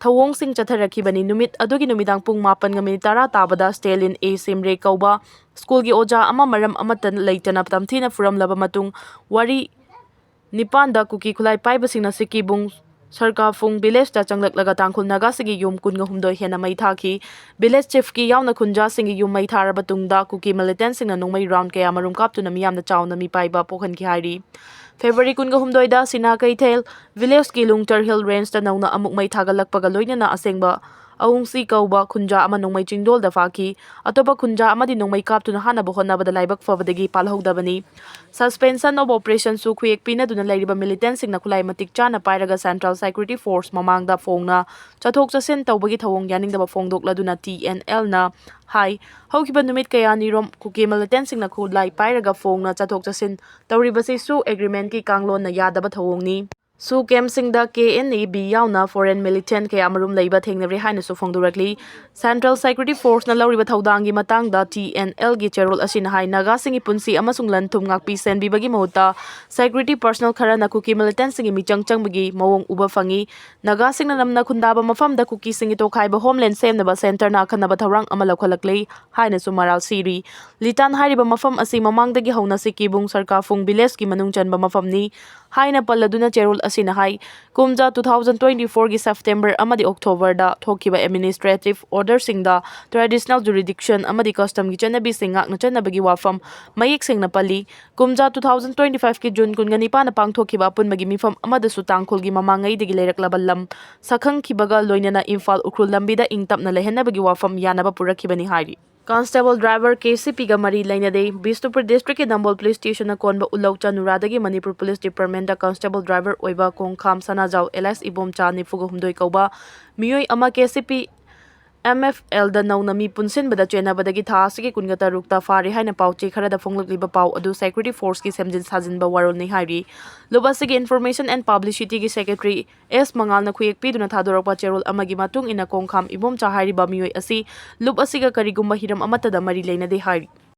ꯊꯧꯑꯣꯡꯁꯤꯡ ꯆꯠꯊꯔꯛꯈꯤꯕꯅꯤ꯫ ꯅꯨꯃꯤꯠ ꯑꯗꯨꯒꯤ ꯅꯨꯃꯤꯗꯥꯡ ꯄꯨꯡ ꯃꯥꯄꯟꯒ ꯃꯤꯅꯤꯠ ꯇꯔꯥ ꯇꯥꯕꯗ ꯁ꯭ꯇꯦꯂꯤꯟ ꯑꯦ ꯁꯤꯝꯔꯦ ꯀꯧꯕ ꯁ꯭ꯀꯨꯜꯒꯤ ꯑꯣꯖꯥ ꯑꯃ ꯃꯔꯝ ꯑꯃꯠꯇ ꯂꯩꯇꯅ ꯇꯝꯊꯤꯅ ꯐꯨꯔꯝꯂꯕ ꯃꯇꯨꯡ ꯋꯥꯔꯤ ꯅꯤꯄꯥꯟꯗ ꯀꯨꯀꯤ ꯈꯨꯠꯂꯥꯏ ꯄꯥꯏꯕꯁꯤꯡꯅ ꯁꯤꯀꯤꯕꯨꯡ ꯁꯔꯀꯥꯐꯨꯡ ꯚꯤꯂꯦꯖꯇ ꯆꯪꯂꯛꯂꯒ ꯇꯥꯡꯈꯨꯜ ꯅꯥꯒꯥꯁꯤꯡꯒꯤ ꯌꯨꯝ ꯀꯨꯟꯒ ꯍꯨꯝꯗꯣꯏ ꯍꯦꯟꯅ ꯃꯩ ꯊꯥꯈꯤ꯫ ꯚꯤꯂꯦꯖ ꯆꯤꯐꯀꯤ ꯌꯥꯎꯅ ꯈꯨꯟꯖꯥꯁꯤꯡꯒꯤ ꯌꯨꯝ ꯃꯩ ꯊꯥꯔꯕ ꯇꯨꯡꯗ ꯀꯨꯀꯤ ꯃꯤꯂꯤꯇꯦꯟꯁꯤꯡꯅ ꯅꯣꯡꯃꯩ ꯔꯥꯎꯟ ꯀꯌꯥ ꯃꯔꯨꯝ ꯀꯥꯞꯇꯨꯅ ꯃꯤꯌꯥꯝꯅ ꯆꯥꯎꯅ ꯃꯤꯄꯥꯏꯕ ꯄꯣꯛꯍꯟꯈꯤ ꯍꯥꯏꯔꯤ꯫ ꯐꯦꯕ꯭ꯔꯨꯋꯥꯔꯤ ꯀꯨꯟꯒ ꯍꯨꯝꯗꯣꯏꯗ ꯁꯤꯅꯥ ꯀꯩꯊꯦꯜ ꯚꯤꯂꯦꯖꯀꯤ ꯂꯨꯡꯇꯔ ꯍꯤꯜ ꯔꯦꯟꯖꯇ ꯅꯧꯅ ꯑꯃꯨꯛ ꯃꯩ ꯊꯥꯒꯠꯂꯛꯄꯒ ꯂꯣꯏꯅꯅ ꯑꯁꯦꯡꯕ ꯑꯍꯨꯝꯁꯤ ꯀꯧꯕ ꯈꯨꯟꯖꯥ ꯑꯃ ꯅꯣꯡꯃꯩ ꯆꯤꯡꯗꯣꯜꯗ ꯐꯥꯈꯤ꯫ ꯑꯇꯣꯞꯄ ꯈꯨꯟꯖꯥ ꯑꯃꯗꯤ ꯅꯣꯡꯃꯩ ꯀꯥꯞꯇꯨꯅ ꯍꯥꯠꯅꯕ ꯍꯣꯠꯅꯕꯗ ꯂꯥꯏꯕꯛ ꯐꯕꯗꯒꯤ ꯄꯥꯜꯍꯧꯗꯕꯅꯤ꯫ Suspension of Operation ꯁꯨ ꯈꯨꯌꯦꯛ ꯄꯤꯅꯗꯨꯅ ꯂꯩꯔꯤꯕ ꯃꯤꯂꯤꯇꯦꯟꯁꯤꯡꯅ ꯈꯨꯠꯂꯥꯏ ꯃꯇꯤꯛ ꯆꯥꯅ ꯄꯥꯏꯔꯒ ꯁꯦꯟꯇ꯭ꯔꯦꯜ ꯁꯦꯀ꯭ꯌꯨꯔꯤꯇꯤ ꯐꯣꯔꯁ ꯃꯃꯥꯡꯗ ꯐꯣꯡꯅ ꯆꯠꯊꯣꯛ ꯆꯠꯁꯤꯟ ꯇꯧꯕꯒꯤ ꯊꯧꯑꯣꯡ ꯌꯥꯅꯤꯡꯗꯕ ꯐꯣꯡꯗꯣꯛꯂꯗꯨꯅ ꯇꯤ ꯑꯦꯟ ꯑꯦꯜꯅ ꯍꯥꯏ, ꯍꯧꯈꯤꯕ ꯅꯨꯃꯤꯠ ꯀꯌꯥꯅꯤꯔꯣꯝ ꯀꯨꯀꯤ ꯃꯤꯂꯤꯇꯦꯟꯁꯤꯡꯅ ꯈꯨꯠꯂꯥꯏ ꯄꯥꯏꯔꯒ ꯐꯣꯡꯅ ꯆꯠꯊꯣꯛ ꯆꯠꯁꯤꯟ ꯇꯧꯔꯤꯕꯁꯤꯁꯨ ꯑꯦꯒ꯭ꯔꯤꯃꯦꯟꯒꯤ ꯀꯥꯡꯂꯣꯟꯅ ꯌꯥꯗꯕ ꯊꯧꯑꯣꯡꯅꯤ꯫ ꯁꯨ ꯀꯦꯝꯞꯁꯤꯡꯗ ꯀꯦ ꯑꯦꯟ ꯑꯦ ꯕꯤ ꯌꯥꯎꯅ ꯐꯣꯔꯦꯟ ꯃꯤꯂꯤꯇꯦꯟ ꯀꯌꯥ ꯃꯔꯨꯝ ꯂꯩꯕ ꯊꯦꯡꯅꯔꯦ ꯍꯥꯏꯅꯁꯨ ꯐꯣꯡꯗꯣꯔꯛꯂꯤ꯫ ꯁꯦꯟꯇ꯭ꯔꯦꯜ ꯁꯦꯀ꯭ꯌꯨꯔꯤꯇꯤ ꯐꯣꯔꯁꯅ ꯂꯧꯔꯤꯕ ꯊꯧꯗꯥꯡꯒꯤ ꯃꯇꯥꯡꯗ ꯇꯤ ꯑꯦꯟ ꯑꯦꯜꯒꯤ ꯆꯦꯔꯣꯜ ꯑꯁꯤꯅ ꯍꯥꯏ, ꯅꯥꯒꯥꯁꯤꯡꯒꯤ ꯄꯨꯟꯁꯤ ꯑꯃꯁꯨꯡ ꯂꯟ ꯊꯨꯝ ꯉꯥꯛꯄꯤ ꯁꯦꯟꯕꯤꯕꯒꯤ ꯃꯍꯨꯠꯇ ꯁꯦꯀ꯭ꯌꯨꯔꯤꯇꯤ ꯄꯔꯁꯅꯦꯜ ꯈꯔꯅ ꯀꯨꯀꯤ ꯃꯤꯂꯤꯇꯦꯟꯁꯤꯡꯒꯤ ꯃꯤꯆꯪ ꯆꯪꯕꯒꯤ ꯃꯑꯣꯡ ꯎꯕ ꯐꯪꯏ꯫ ꯅꯥꯒꯥꯁꯤꯡꯅ ꯅꯝꯅ ꯈꯨꯟꯗꯥꯕ ꯃꯐꯝꯗ ꯀꯨꯀꯤꯁꯤꯡꯒꯤ ꯇꯣꯈꯥꯏꯕ ꯍꯣꯝꯂꯦꯟ ꯁꯦꯝꯅꯕ ꯁꯦꯟꯇꯔꯅ ꯑꯈꯟꯅꯕ ꯊꯧꯔꯥꯡ ꯑꯃ ꯂꯧꯈꯠꯂꯛꯂꯤ ꯍꯥꯏꯅꯁꯨ ꯃꯔꯥꯜ ꯁꯤꯔꯤ꯫ ꯂꯤꯇꯥꯟ ꯍꯥꯏꯔꯤꯕ ꯃꯐꯝ ꯑꯁꯤ ꯃꯃꯥꯡꯗꯒꯤ ꯍꯧꯅ ꯁꯤꯀꯤꯕꯨꯡ ꯁꯔꯀꯥꯐꯨꯡ ꯚꯤꯂꯦꯖꯀꯤ ꯃꯅꯨꯡ ꯆꯟꯕ ꯃꯐꯝꯅꯤ ꯍꯥꯏꯅ ꯄꯜꯂꯗꯨꯅ ꯆꯦꯔꯣꯜ ꯑꯁꯤꯅ ꯍꯥꯏ, ꯀꯨꯝꯖꯥ ꯇꯨ ꯊꯥꯎꯖꯟ ꯇ꯭ꯋꯦꯟꯇꯤ ꯐꯣꯔꯒꯤ ꯁꯦꯞꯇꯦꯝꯕꯔ ꯑꯃꯗꯤ ꯑꯣꯛꯇꯣꯕꯔꯗ ꯊꯣꯛꯈꯤꯕ ꯑꯦꯗꯃꯤꯅꯤꯁꯇ꯭ꯔꯦꯇꯤꯚ ꯑꯣꯔꯗꯔꯁꯤꯡꯗ ꯇ꯭ꯔꯦꯗꯤꯁꯅꯦꯜ ꯖꯨꯔꯤꯗꯤꯛꯁꯟ ꯑꯃꯗꯤ ꯀꯁꯇꯝꯒꯤ ꯆꯠꯅꯕꯤꯁꯤꯡ ꯉꯥꯛꯅ ꯆꯠꯅꯕꯒꯤ ꯋꯥꯐꯝ ꯃꯌꯦꯛ ꯁꯦꯡꯅ ꯄꯜꯂꯤ꯫ ꯀꯨꯝꯖꯥ ꯇꯨ ꯊꯥꯎꯖꯟ ꯇ꯭ꯋꯦꯟꯇꯤ ꯐꯥꯏꯚꯀꯤ ꯖꯨꯟ ꯀꯨꯟꯒ ꯅꯤꯄꯥꯟꯗ ꯄꯥꯡꯊꯣꯛꯈꯤꯕ ꯑꯄꯨꯟꯕꯒꯤ ꯃꯤꯐꯝ ꯑꯃꯗꯁꯨ ꯇꯥꯡꯈꯨꯜꯒꯤ ꯃꯃꯥꯡꯉꯩꯗꯒꯤ ꯂꯩꯔꯛꯂꯕ ꯂꯝ ꯁꯛꯈꯪꯈꯤꯕꯒ ꯂꯣꯏꯅꯅ ꯏꯝꯐꯥꯜ ꯎꯈ꯭ꯔꯨꯜ ꯂꯝꯕꯤꯗ ꯏꯪ ꯇꯞꯅ ꯂꯩꯍꯟꯅꯕꯒꯤ ꯋꯥꯐꯝ ꯌꯥꯅꯕ ꯄꯨꯔꯛꯈꯤꯕꯅꯤ ꯍꯥꯏꯔꯤ꯫ ꯀꯟꯁꯇꯦꯕꯜ ꯗ꯭ꯔꯥꯏꯚꯔ ꯀꯦ ꯁꯤ ꯄꯤꯒ ꯃꯔꯤ ꯂꯩꯅꯗꯦ꯫ ꯕꯤꯁꯅꯨꯄꯨꯔ ꯗꯤꯁꯇ꯭ꯔꯤꯛꯀꯤ ꯅꯝꯕꯣꯜ ꯄꯨꯂꯤꯁ ꯁ꯭ꯇꯦꯁꯟꯅ ꯀꯣꯟꯕ ꯎꯂꯧ ꯆꯅꯨꯔꯥꯗꯒꯤ ꯃꯅꯤꯄꯨꯔ ꯄꯨꯂꯤꯁ ꯗꯤꯄꯥꯔꯠꯃꯦꯟꯗ ꯀꯟꯁꯇꯦꯕꯜ ꯗ꯭ꯔꯥꯏꯚꯔ ꯑꯣꯏꯕ ꯀꯣꯡꯈꯥꯝ ꯁꯅꯥꯖꯥꯎ ꯑꯦꯂꯥꯏꯁ ꯏꯕꯣꯝꯆꯥ ꯅꯤꯐꯨꯒ ꯍꯨꯝꯗꯣꯏ ꯀꯧꯕ ꯃꯤꯑꯣꯏ ꯑꯃ K C P M F ꯑꯦꯜꯗ ꯅꯧꯅ ꯃꯤ ꯄꯨꯟꯁꯤꯟꯕꯗ ꯆꯦꯟꯅꯕꯗꯒꯤ ꯊꯥ ꯑꯁꯤꯒꯤ ꯀꯨꯟꯒ ꯇꯔꯨꯛꯇ ꯐꯥꯔꯦ ꯍꯥꯏꯅ ꯄꯥꯎ ꯆꯦ ꯈꯔꯗ ꯐꯣꯡꯂꯛꯂꯤꯕ ꯄꯥꯎ ꯑꯗꯨ ꯁꯦꯀ꯭ꯌꯨꯔꯤꯇꯤ ꯐꯣꯔꯁꯀꯤ ꯁꯦꯝꯖꯤꯟ ꯁꯥꯖꯤꯟꯕ ꯋꯥꯔꯣꯜꯅꯤ ꯍꯥꯏꯔꯤ꯫ ꯂꯨꯞ ꯑꯁꯤꯒꯤ ꯏꯟꯐꯣꯔꯃꯦꯁꯟ ꯑꯦꯟ ꯄꯕ꯭ꯂꯤꯁꯤꯇꯤꯒꯤ ꯁꯦꯀ꯭ꯔꯦꯇꯔꯤ ꯑꯦꯁ ꯃꯉꯥꯜꯅ ꯈꯨꯌꯦꯛ ꯄꯤꯗꯨꯅ ꯊꯥꯗꯣꯔꯛꯄ ꯆꯦꯔꯣꯜ ꯑꯃꯒꯤ ꯃꯇꯨꯡ ꯏꯟꯅ, ꯀꯣꯡꯈꯥꯝ ꯏꯕꯣꯝꯆꯥ ꯍꯥꯏꯔꯤꯕ ꯃꯤꯑꯣꯏ ꯑꯁꯤ ꯂꯨꯞ ꯑꯁꯤꯒ ꯀꯔꯤꯒꯨꯝꯕ ꯍꯤꯔꯝ ꯑꯃꯠꯇꯗ ꯃꯔꯤ ꯂꯩꯅꯗꯦ ꯍꯥꯏꯔꯤ꯫